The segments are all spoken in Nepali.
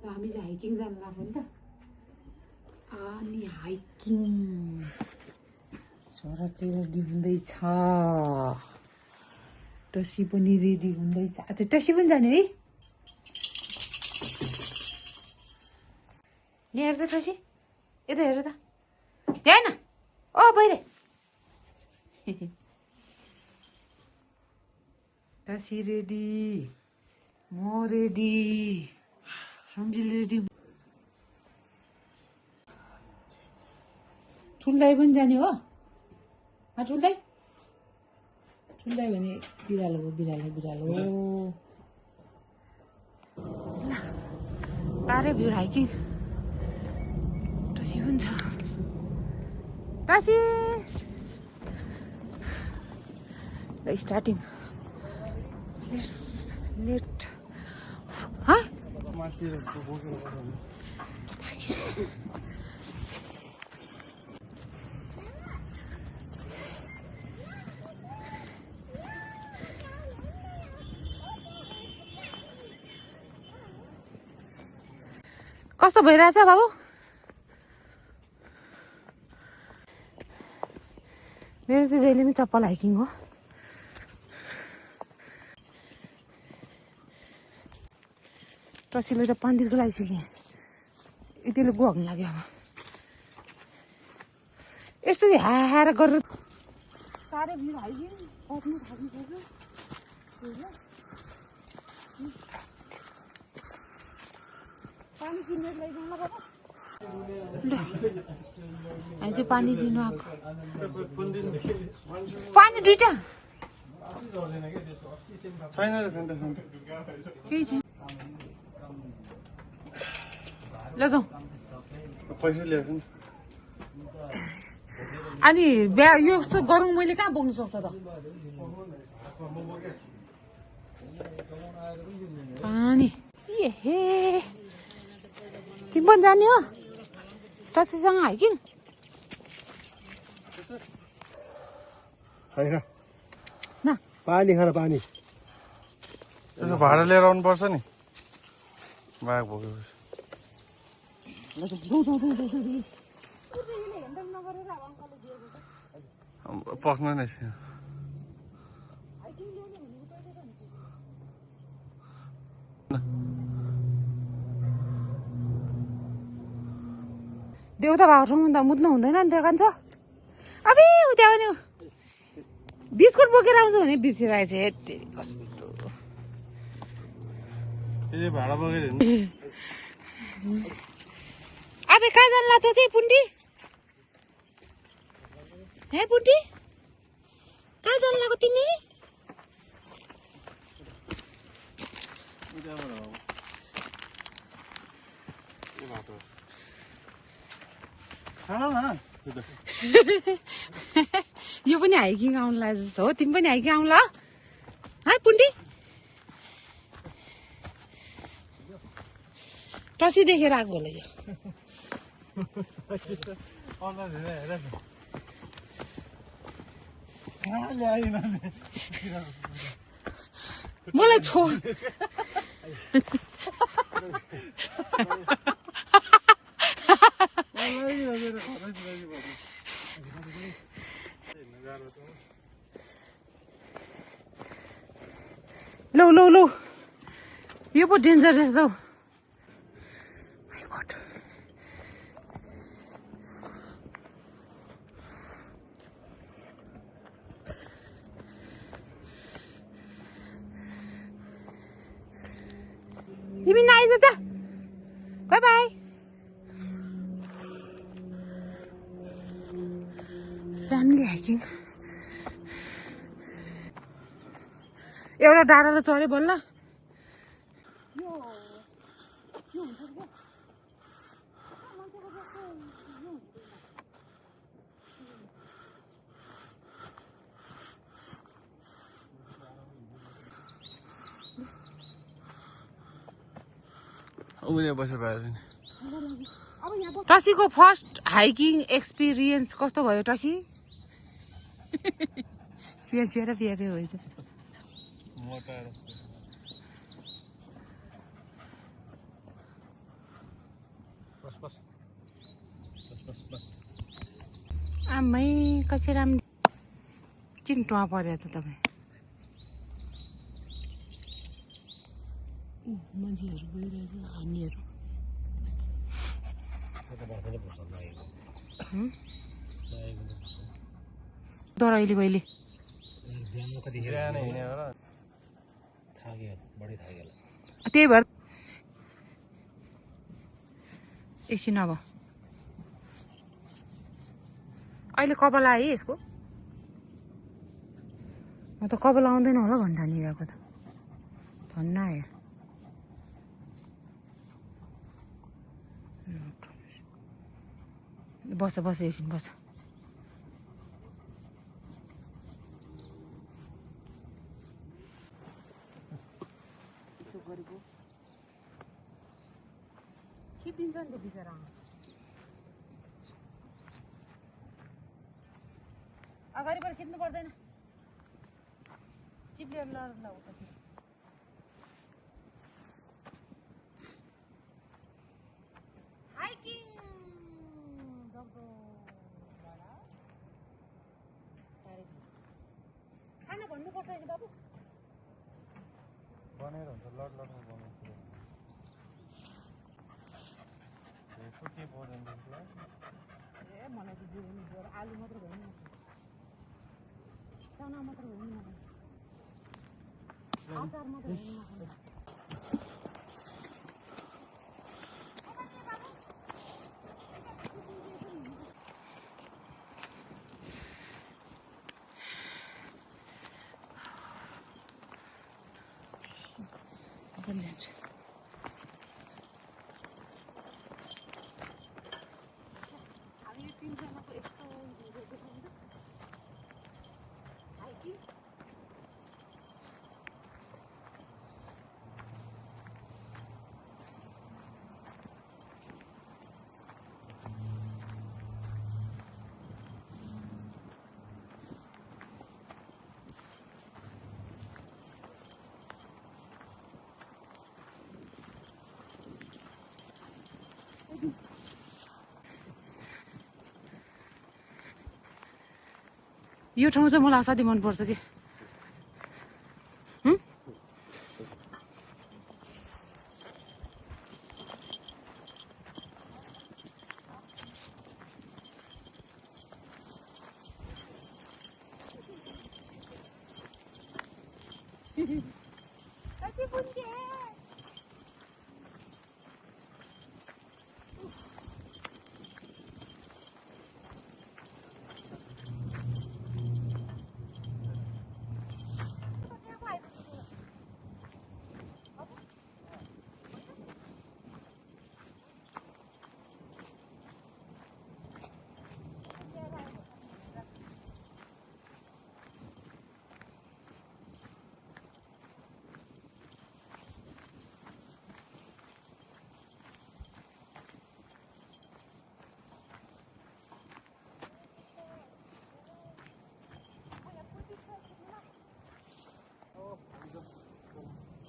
हामी चाहिँ हाइकिङ जानु लाग्यो नि त अनि हाइकिङ छोरा चाहिँ रेडी हुँदैछ टसी पनि रेडी हुँदैछ आज टसी पनि जाने है यहाँ हेर त टसी यता हेर त त्यहाँ न ओ बहिरे टसी रेडी म रेडी सम्झिल रेडी ठुल्दाई पनि जाने हो ठुल्दाई ठुल्दाई भने बिरालो हो बिरालो बिरालो तारै भिड हाइकिङ टसी पनि छ टसी स्टार्टिङ लेट कस्तो भइरहेछ बाबु मेरो चाहिँ जहिले पनि चप्पल हाइकिङ हो टसीले त पन्दिरको लगाइसकेँ यतिले गुहाउनु लाग्यो अब यस्तो हाएर गरेर साह्रै भिड हाइकिङ कट्नु थालिसक्यो पानी किन्नु लैजाउँ ल बाबा हामी चाहिँ पानी लिनु आएको पानी दुईटा केही छैन लैजाउँ अनि बिहा यो यस्तो गरौँ मैले कहाँ बोक्नु सक्छ त पानी हे तिमी पनि जाने हो टसीसँग हाइकिङ न पानी खाएर पानी त्यसो भाडा लिएर आउनुपर्छ नि बाघ बोकेपछि पस्नु नै देउता भएको ठाउँमा त मुद्नु हुँदैन नि त्यहाँ कान्छ अब उता पनि बिस्कुट बोकेर आउँछु भने बिर्सिरहेछ यति कस्तो भाडा बोकेर अब कहाँ जानु लाग्थ्यो चाहिँ पुन्टी हे पुन्टी कहाँ जानु लाग्यो तिमी यो पनि हाइकिङ आउनु लाग्यो जस्तो हो तिमी पनि हाइकिङ आउनु ल है पुन्टी टसी देखेर आएको होला यो मलाई छो लो लो लो यो पो डेन्जर रहेछ हौ तिमी नआइज जा बाई बाई फ्यामिली हाइकिङ एउटा डाँडा त चढ्यो बल्ल टसीको फर्स्ट हाइकिङ एक्सपिरियन्स कस्तो भयो टसी सिया प्यारे हो बस बस बस बस बस आमै कसै राम्रो चिन्टुवा पर्यो त तपाईँ मान्छेहरू गइरहेछ हामीहरू तर अहिले कहिले त्यही भएर एकछिन अब अहिले कपाल आयो है यसको म त कपाल आउँदैन होला घन्टा निराको त धन्न आयो बस बस एकछिन बस खिचिदिन्छ नि त बिचरा अगाडिबाट खिच्नु पर्दैन चिप्लेर ल उतातिर हाइकिङ खाना भन्नुपर्छ होइन बाबु बनेर हुन्छ लड लडमा बनाउँछु के पर्दैन ए मलाई त जे हुनु पर्यो आलु मात्र भयो नि चना मात्र भयो नि अचार मात्र भयो नि जान्छु अब यो तिनजनाको यस्तो यो ठाउँ चाहिँ मलाई असाध्यै मनपर्छ कि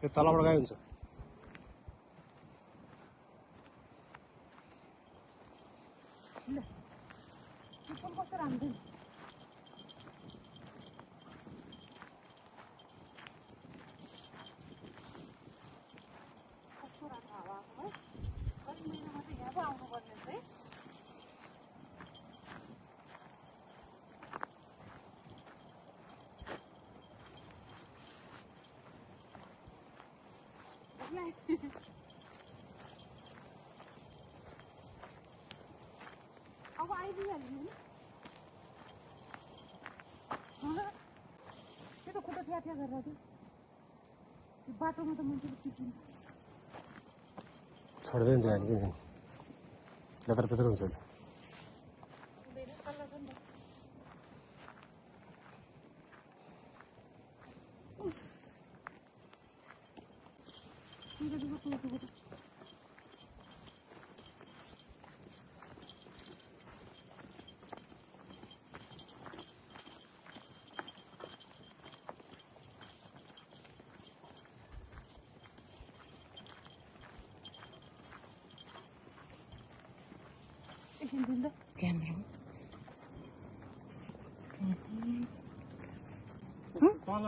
त्यो तलबाट गए हुन्छ अब आइदिइहाल्नु नि त्यो त खुट्टा थ्या गरेर थियो बाटोमा त मान्छेले पिटिन्छ छोड्दैन त्यहाँ कि लतर पेतर हुन्छ सल्लाह छ नि त एकछिन दिनु त क्यामेरा तल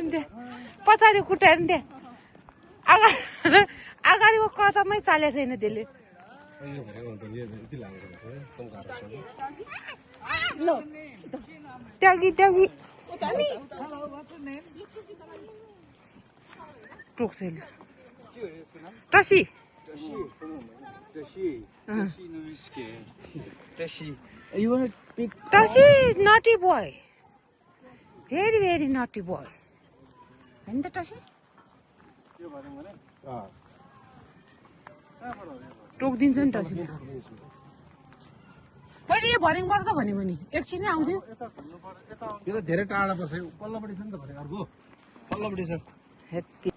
जा पछाडि कुटाएर नि त्यहाँ अगाडिको कदमै चालेको छैन त्यसले ट्यागी ट्यागी टोक्छ यसले टसी टसी is naughty boy very very naughty boy होइन त टसी टोकिदिन्छ नि टसी पहिले यो भर्याङबाट त भनेको नि एकछिनै आउँथ्यो यो त धेरै टाढा पर्छ पल्लोपट्टि छ नि त भने अर्को पल्लोपट्टि छ हेत्ती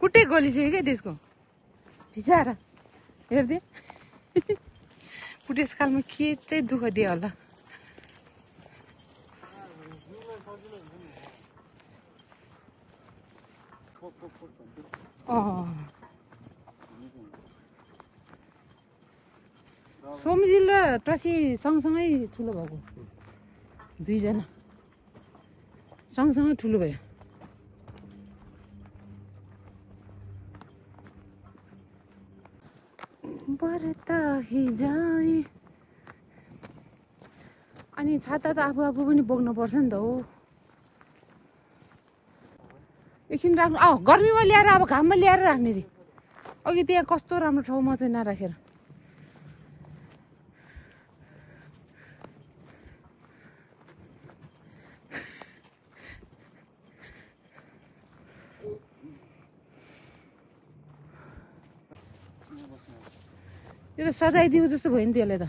कुट्टै गलिसक्यो क्या त्यसको भिजाएर हेर्दै बुढेसकालमा के चाहिँ दुःख दियो होला सोमजिल र टसी सँगसँगै ठुलो भएको दुईजना सँगसँगै ठुलो भयो अनि छाता त आफू आफू पनि बोक्नु पर्छ नि त हो एकछिन राख्नु गर्मीमा ल्याएर अब घाममा ल्याएर राख्ने रे अघि त्यहाँ कस्तो राम्रो ठाउँमा चाहिँ नराखेर यो त सजाइदियो जस्तो भयो नि त्यसले त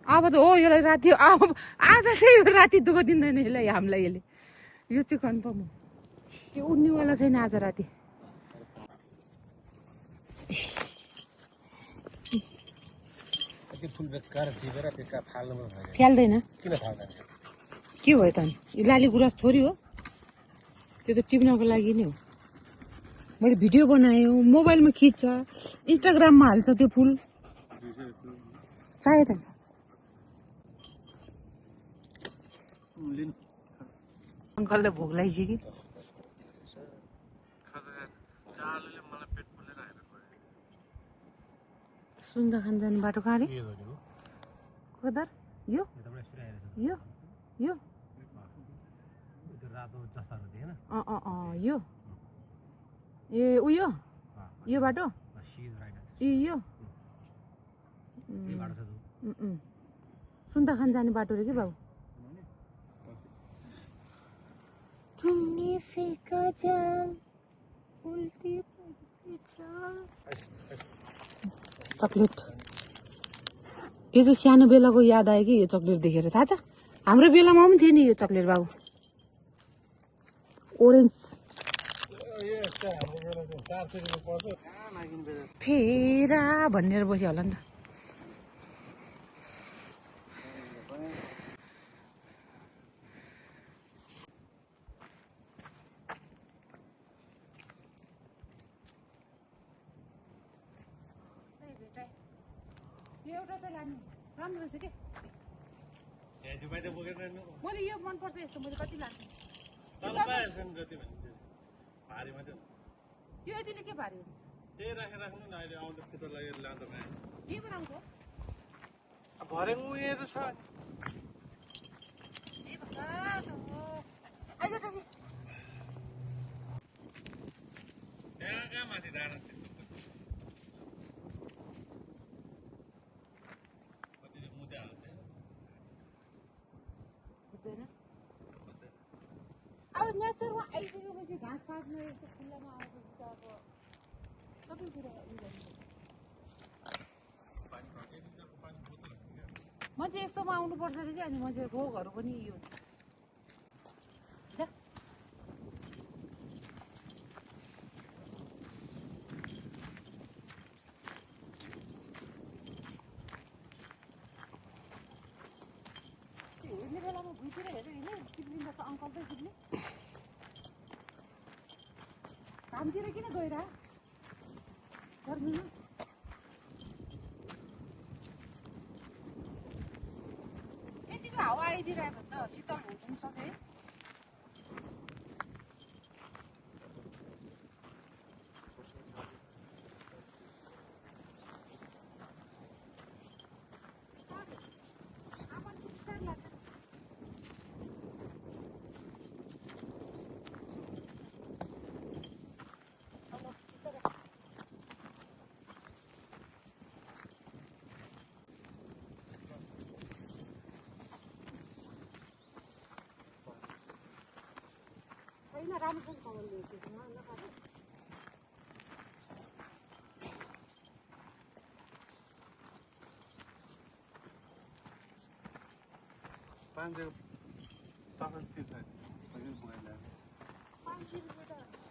अब त हो यसलाई राति अब आज चाहिँ यो राति दुःख दिँदैन यसलाई हामीलाई यसले यो चाहिँ कन्फर्म हो यो उड्नेवाला छैन आज राति फ्याल्दैन किन फाल्दैन के भयो त अनि यो लाली गुराँस थोरै हो त्यो त टिप्नको लागि नै हो मैले भिडियो बनायो मोबाइलमा खिच्छ इन्स्टाग्राममा हाल्छ त्यो फुल चाहियो त अङ्कलले भोक लगाइसक्यो कि सुन्दा खान जाने बाटो कहाँ रे कदर यो यो यो यो ए उयो यो बाटो ए यो सुन्दा खान जाने बाटो रे कि बाबु तुमने फेंका जाल उल्टी चकलेट यो चाहिँ सानो बेलाको याद आयो कि यो चकलेट देखेर थाहा छ हाम्रो बेलामा पनि थियो नि यो चकलेट बाबु ओरेन्ज फेरा भनेर बस्यो होला नि त एउटा चाहिँ लानु राम्रो रहेछ के मैले यो मनपर्छ यस्तो मैले कति लाग्छ यो यतिले के भारी हो त्यही राख्नु न अहिले आउँदा फितर लगेर लाँदा भयो के बनाउँछ भरे उयो त छ कहाँ माथि धारा अब नेचरमा आइसकेपछि घाँस पातमा यस्तो खुल्लामा आएपछि त अब सबै कुरा उयो गर्नु मान्छे यस्तोमा आउनुपर्छ अरे कि अनि मान्छे रोगहरू पनि यो हेर्ने बेलामा भुइँतिर हेऱ्यो होइन टिप्लिँदा त अङ्कल चाहिँ टिप्ने कामतिर किन गएर गर्नु यतिको हावा आइदिरहेको त शीतल हुनु सक्यो है छैन राम्रोसँग खबर ल्याएको पाँच तपाईँ के छ अहिले पुगाइला 500 रुपियाँ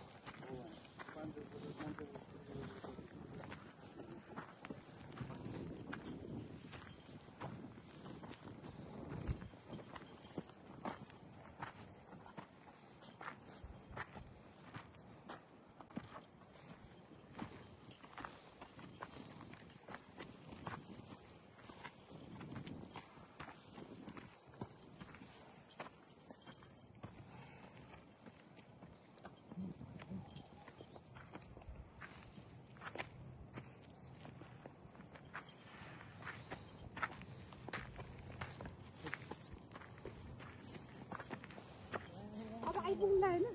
अब आइपुग्ला होइन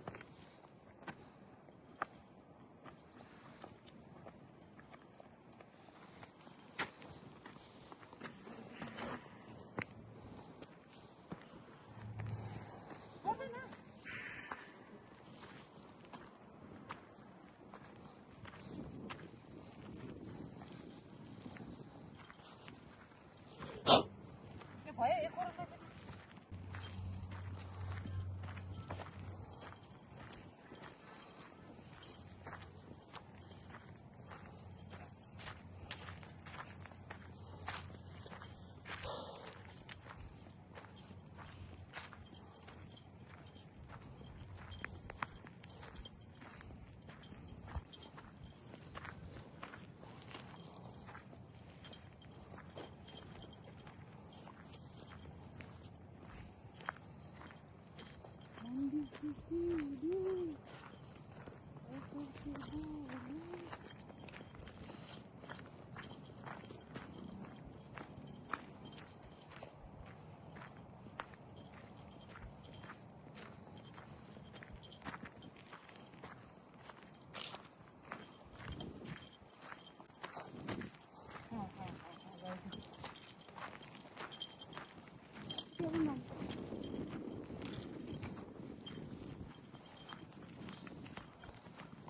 भयो एक वर्ष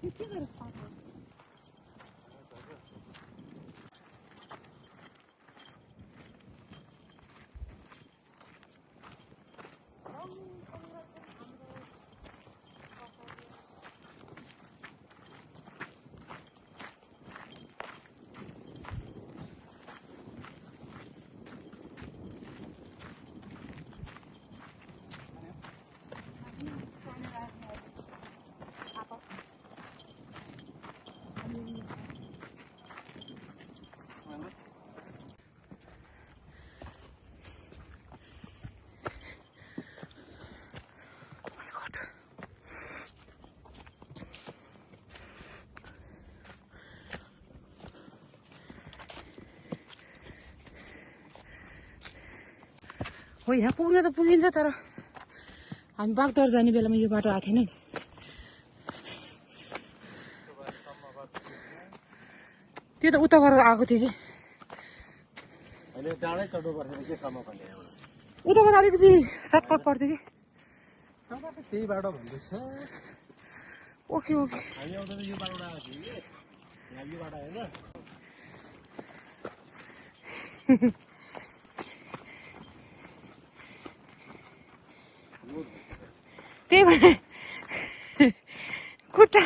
के गरेर पाएको होइन पुग्न त पुगिन्छ तर हामी बागदर जाने बेलामा यो बाटो आएको थिएन नि त्यो त उताबाट आएको थियो कि अहिले डाँडै चढ्नु पर्थेन के सम्म भन्ने उताबाट अलिकति सर्टकट पर्थ्यो कि त्यही बाटो भन्दैछ ओके ओके हामी आउँदा त यो बाटो आएको थियो कि यहाँ यो बाटो होइन त्यही भएर खुट्टा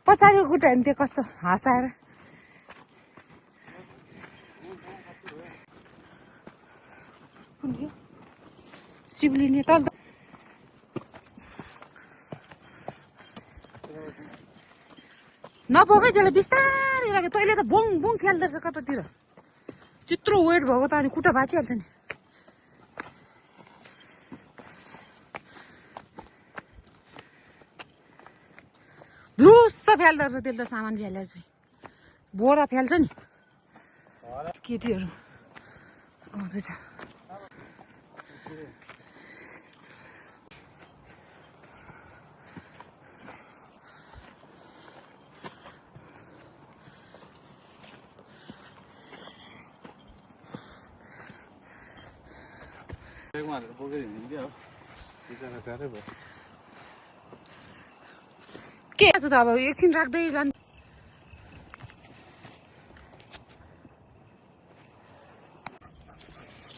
पछाडिको खुट्टा नि त्यो कस्तो हँसाएर सिब्लिने त नबोकै त्यसलाई बिस्तारै लाग्यो तैँले त बोङ बोङ खेल्दो रहेछ कतातिर त्यत्रो वेट भएको त अनि खुट्टा भाँचिहाल्छ नि ब्लुस्स फ्याल्दो रहेछ त्यसले त सामान फ्यालेर चाहिँ बोरा फ्याल्छ नि केटीहरू आउँदैछ बोकेर हिँडिदियो अब बिचरा गाह्रै भयो के छ त अब एकछिन राख्दै जान्छ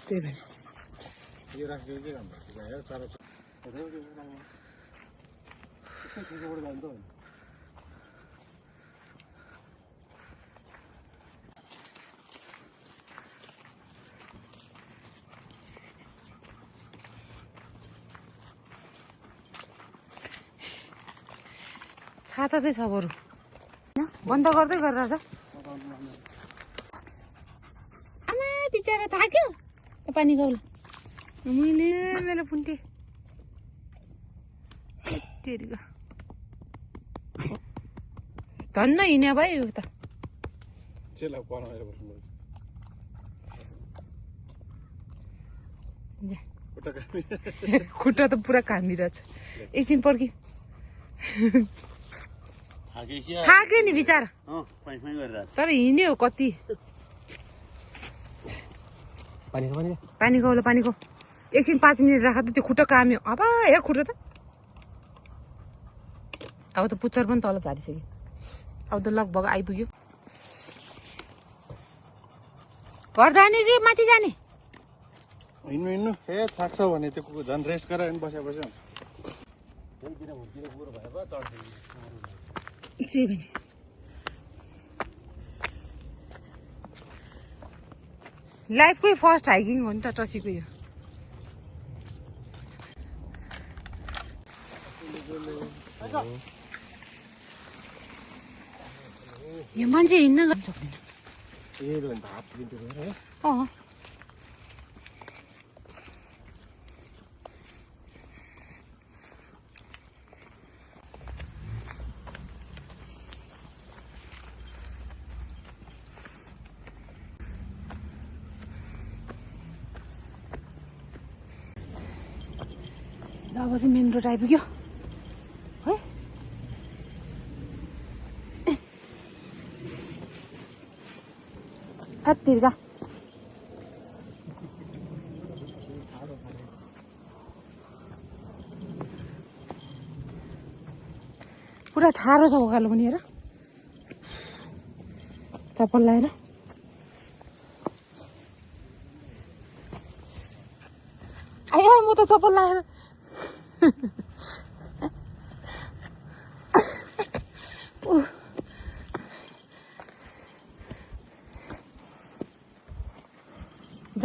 त्यही भएर यो राखिदियो के राम्रो हेर चारो यसै छेउबाट जान्छ त छाता चाहिँ छ बरु बन्द गर्दै गर्दा छ आमा बिचरा थाक्यो पानी गाउला मैले मेरो पुन्टे धन्न हिँड्या भयो यो त चेला बनाएर बस्नु खुट्टा त पुरा कामिरहेछ एकछिन पर्खि थाक्यो नि बिचरा तर हिँड्यो कति पानी गाउला पानीको एकछिन 5 मिनट राख त त्यो खुट्टा काम्यो अब हेर खुट्टा त अब त पुच्छर पनि तल झारिसक्यो अब त लगभग आइपुग्यो घर जाने कि माथि जाने हिँड्नु हिँड्नु ए थाक्छ भने त्यो झन् रेस्ट गरेर नि बस्या बस्यो लाइफकै फर्स्ट हाइकिङ हो नि त टसीको यो मान्छे हिँड्न सक्दैन अँ अब चाहिँ मेन रोड आइपुग्यो है हत्तिर्का पुरा ठाडो छ उकालो पनि हेर चप्पल लाएर आयो म त चप्पल लाएर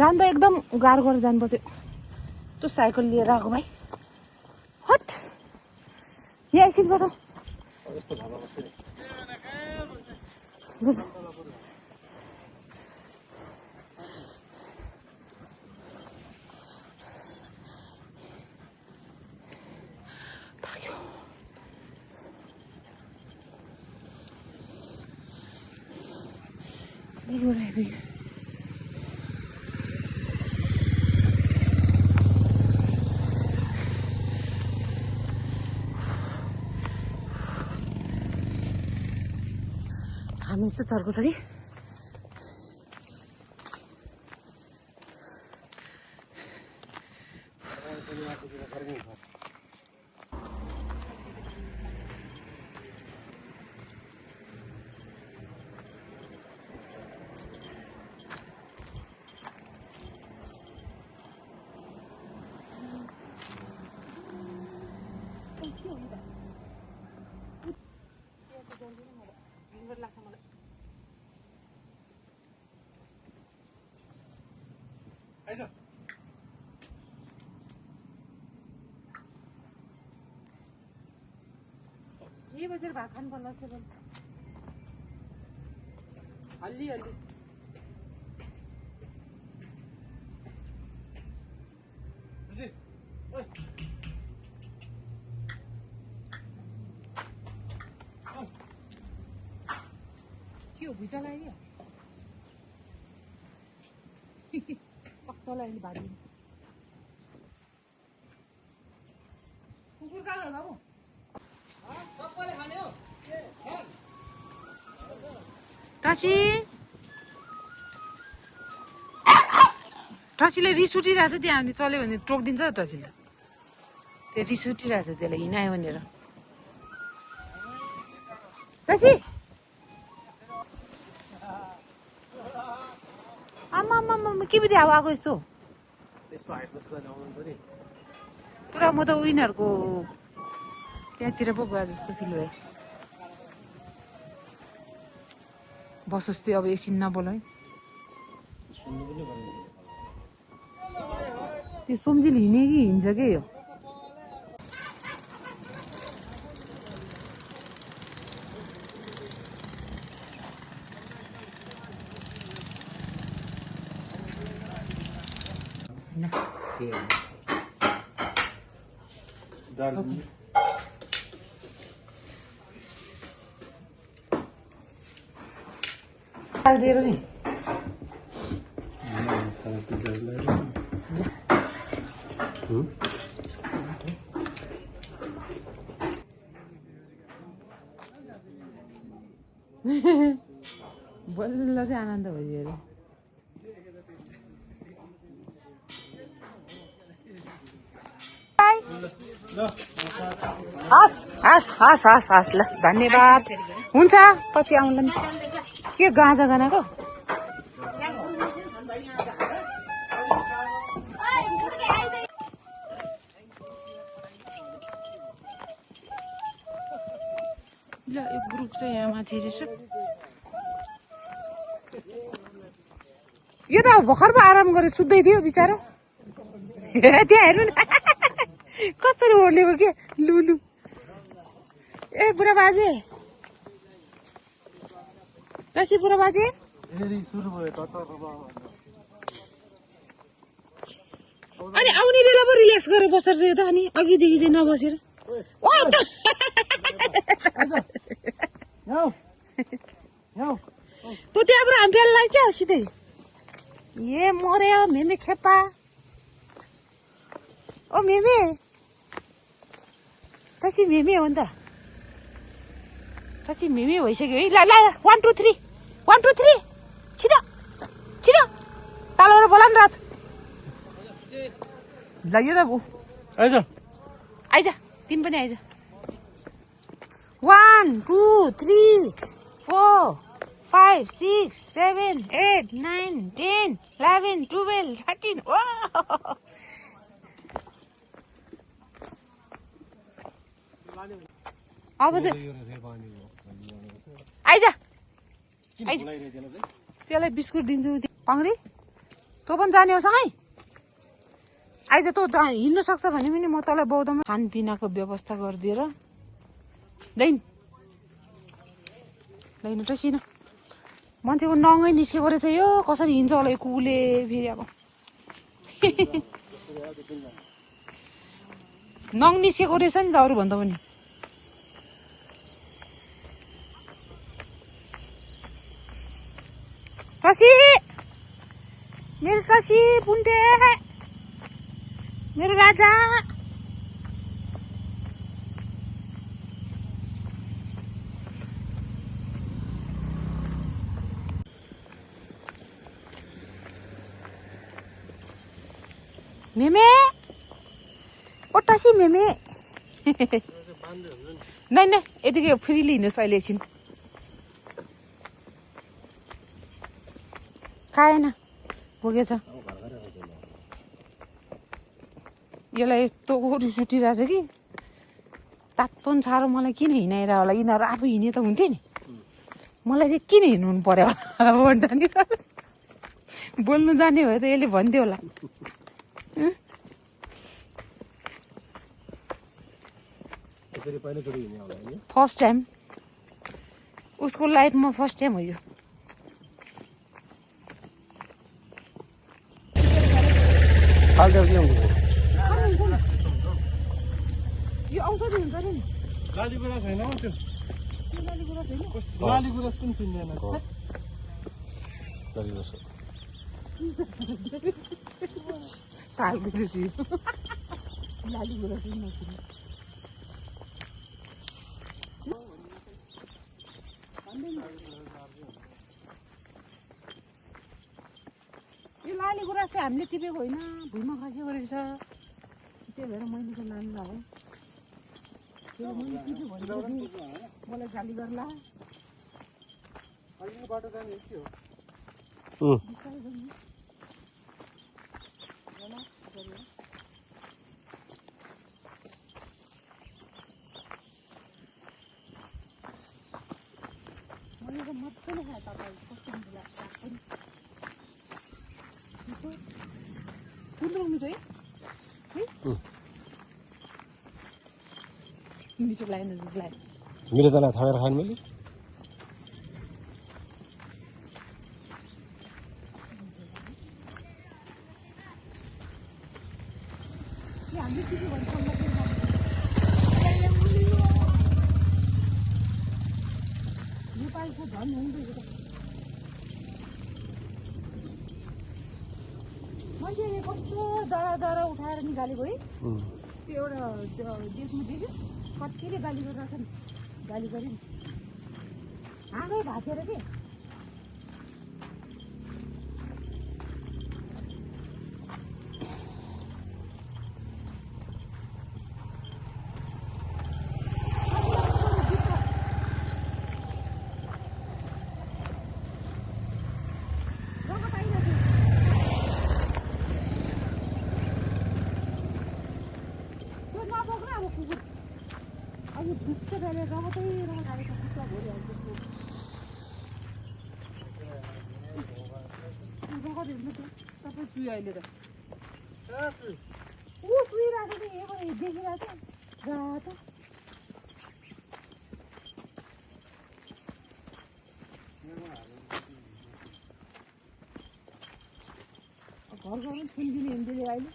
जाँदा एकदम गाह्रो गरेर जानुपर्थ्यो त्यो साइकल लिएर आएको भाइ हट यहाँ एकछिन बसौँ थाक्यो हामी यस्तो चर्को छ कि आइज यही बजेर भात खानु पर्ला सेवन हल्ली हल्ली खुसी ओइ के हो भुइँचा लाग्यो पक्का अहिले भारी कुकुर कहाँ हो बाबु टसीले रिस उठिरहेछ त्यहाँ हामी चल्यो भने टोकिदिन्छ टसीले त्यो रिस उठिरहेछ त्यसलाई हिँडायो भनेर टसी आमा के बित्यो अब आएको यस्तो पुरा म त उनीहरूको त्यहाँतिर पो गयो जस्तो फिल भयो बसोस् त्यो अब एकछिन नबोल है त्यो सम्झिल हिँड्ने कि हिँड्छ के यो दिएर नि बल्ल चाहिँ आनन्द भइदियो अरे हस् हस् हस् हस् हस् ल धन्यवाद हुन्छ पछि आउँला नि के गाँजा गनाको ल एक ग्रुप चाहिँ यहाँ माथि रहेछ यो त भर्खर पो आराम गरेर सुत्दै थियो बिचारा त्यहाँ हेर्नु न कसरी ओर्लेको के लुलु ए बुढा बाजे कसी बुढा बाजे अनि आउने बेला पो रिल्याक्स गरेर बस्दो रहेछ त अनि अघिदेखि चाहिँ नबसेर तँ त्यहाँबाट हामी फेला क्या सिधै ए मर्यो मेमे खेपा ओ मेमे तसी मेमे हो नि त तसी मेमे भइसक्यो है ल ल 1 2 3 1 2 3 छिटो छिटो तालबाट बोला नि राज ल यो त आइज आइज तिमी पनि आइज 1 2 3 4 5 6 7 8 9 10 11 12 13 अब चाहिँ आइज आइज त्यसलाई बिस्कुट दिन्छु पाङ्री तँ पनि जाने हो सँगै आइज तँ हिँड्नु सक्छ भने पनि म तँलाई बौद्धमा खानपिनाको व्यवस्था गरिदिएर दैन दैन टसिन मान्छेको नङै निस्केको रहेछ यो कसरी हिँड्छ होला यो कुकुरले फेरि अब नङ निस्केको रहेछ नि त अरूभन्दा पनि टसी मेरो टसी पुन्टे मेरो राजा मेमे ओ टसी मेमे नै नै यतिकै फ्रीली हिँड्नुहोस् अहिले एकछिन खाएन पुगेछ यसलाई यस्तो रिस उठिरहेछ कि तातो साह्रो मलाई किन हिँडाएर होला यिनीहरू आफू हिँडे त हुन्थ्यो नि मलाई चाहिँ किन हिँड्नु पर्यो होला भन्छ नि बोल्नु जाने भए त यसले भन्थ्यो होला फर्स्ट टाइम उसको लाइफमा फर्स्ट टाइम हो यो यो औषधि हुन्छ नि लाली गुराँस होइन हौ त्यो लाली गुराँस पनि चिन्दैन लाली गुराँस नचिन्ने यो लाली गुराँस चाहिँ हामीले टिपेको होइन भुइँमा खसेको रहेछ त्यही भएर मैले त लानु हो मलाई गाली गर्ला बाटो जाने के हो मैले त मजाले खाएँ तपाईँ कस्तो मिठो लाग्छ गुन्द्रुक मिठो है मिठो लागेन जस्तो लाग्यो मेरो तलाई थापेर खानु मैले नेपालको झन् हुँदैछ मान्छेले कस्तो जरा उठाएर निकालेको है त्यो एउटा देशमा देख्यो कतिले गाली गरिरहेछ नि गाली गऱ्यो नि आगै भाँचेर के सबै चुयो अहिले त ऊ चुइरहेको थियो यहाँबाट देखिरहेको थियो रातो घर घरमा थुनिदिने हिँड्दै अहिले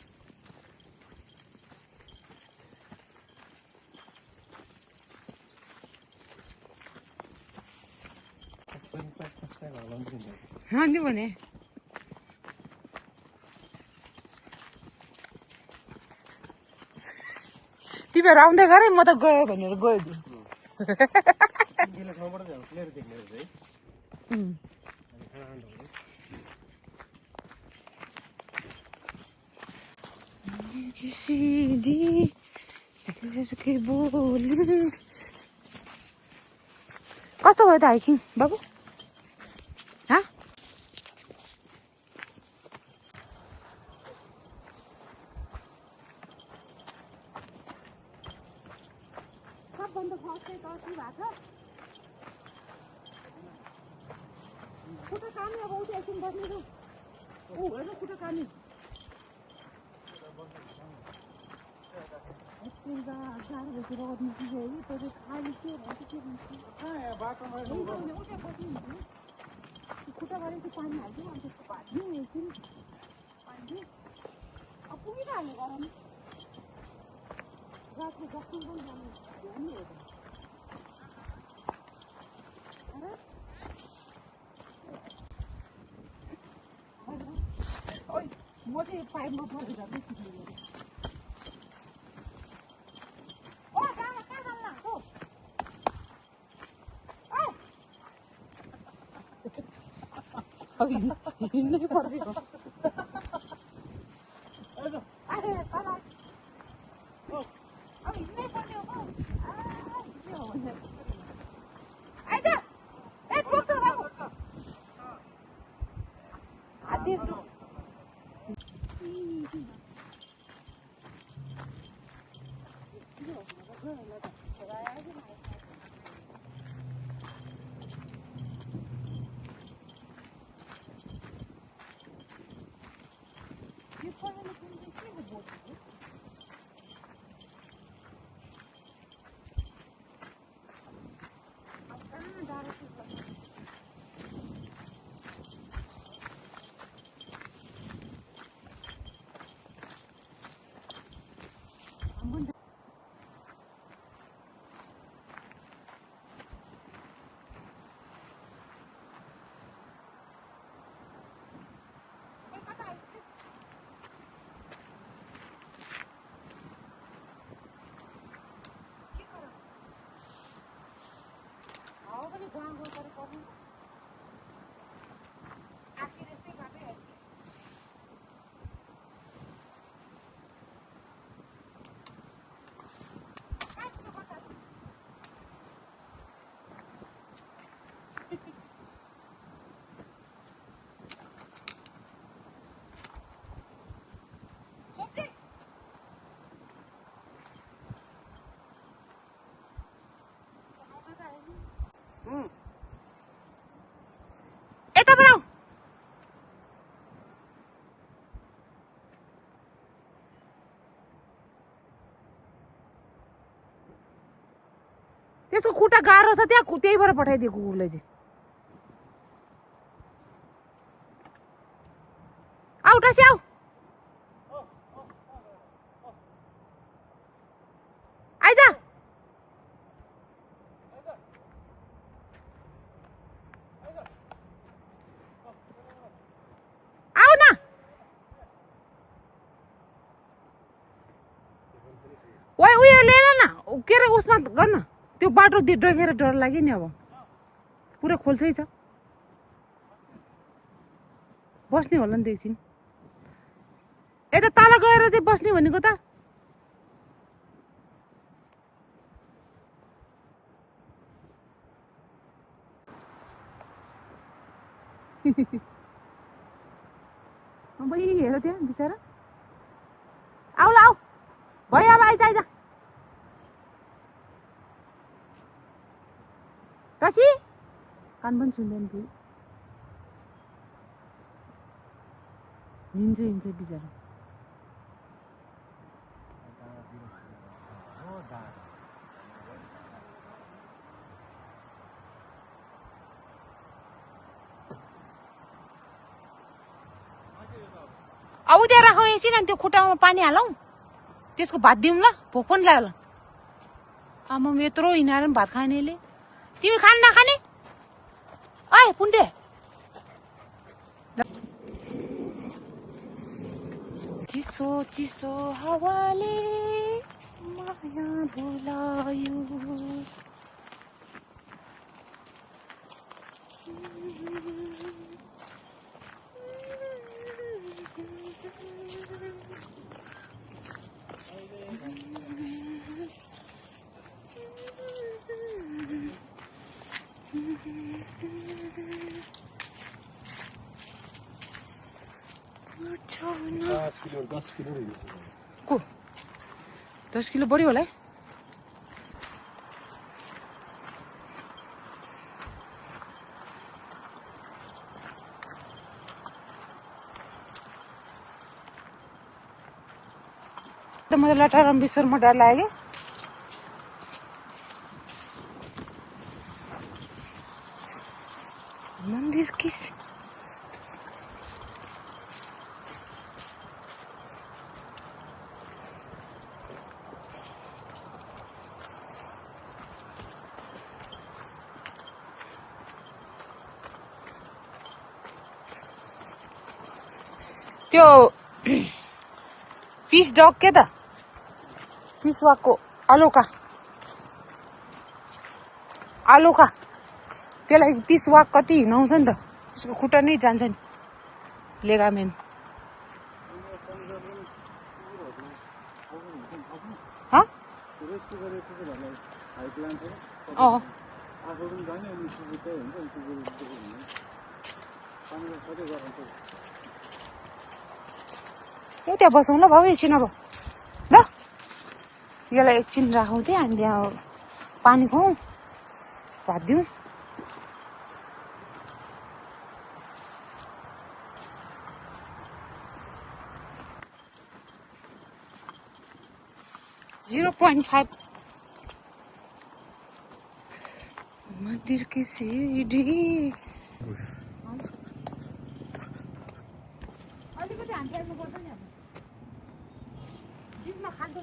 हान्यो भने तिमीहरू आउँदै गरे म त गयो भनेर गयो कस्तो भयो त हाइकिङ बाबु सबभन्दा फर्स्ट चाहिँ तर्सी भएको छ खुट्टा कामी अब उठे एकछिन बस्ने ऊ होइन खुट्टा कामी गाह्रो भएपछि रगत निस्किसक्यो कि त्यो खाली के भन्छ के भन्छ उठे बस्नु खुट्टा गरेपछि पानी हाल्थ्यो अनि त्यसको भाज्यो एकछिन पानी अब पुगिरहने गरम रातको जस्तो पनि जानु म चाहिँ पाइपमा परेर जाँदै सिक्नु अब हिँड्नै पर्दैन यता बनाऊ त्यसको खुट्टा गाह्रो छ त्यहाँ त्यही भएर पठाइदियो कुकुरले चाहिँ आऊ टासी आऊ आइज आऊ न उयो लिएर न के अरे उसमा गर्न त्यो बाटो डगेर डर लाग्यो नि अब पुरा खोल्छै छ बस्ने होला नि त एकछिन यता तल गएर चाहिँ बस्ने भनेको त हेर त्यहाँ बिचरा आऊ ल आऊ भयो अब आइज आइज टासी कान पनि सुन्दैन फेरि हिँड्छ हिँड्छ बिचरा अब त्यहाँ राखौँ एकछिन अनि त्यो खुट्टामा पानी हालौँ त्यसको भात दिउँ ल भोक पनि लाग्यो आमा यत्रो हिँडेर पनि भात खानेले तिमी खान नखाने ओइ पुण्डे चिसो चिसो हावाले माया बोलायो को 10 किलो बढी होला है तो मुझे लटा रंबेश्वर में डाला है मंदिर किस त्यो पीस डग के त पीस वाको आलोका त्यसलाई पीस वाक कति हिँडाउँछ नि त उसको खुट्टा नै जान्छ नि लेगामेन त्यहाँ बसौँ ल भाउ एकछिन अब ल यसलाई एकछिन राखौँ त्यहाँ अनि त्यहाँ पानी खुवाउँ भात दिउँ .5 मंदिर की सीढ़ी अलिकति हामी आइपुग्नुपर्छ नि अब बिचमा खान्छ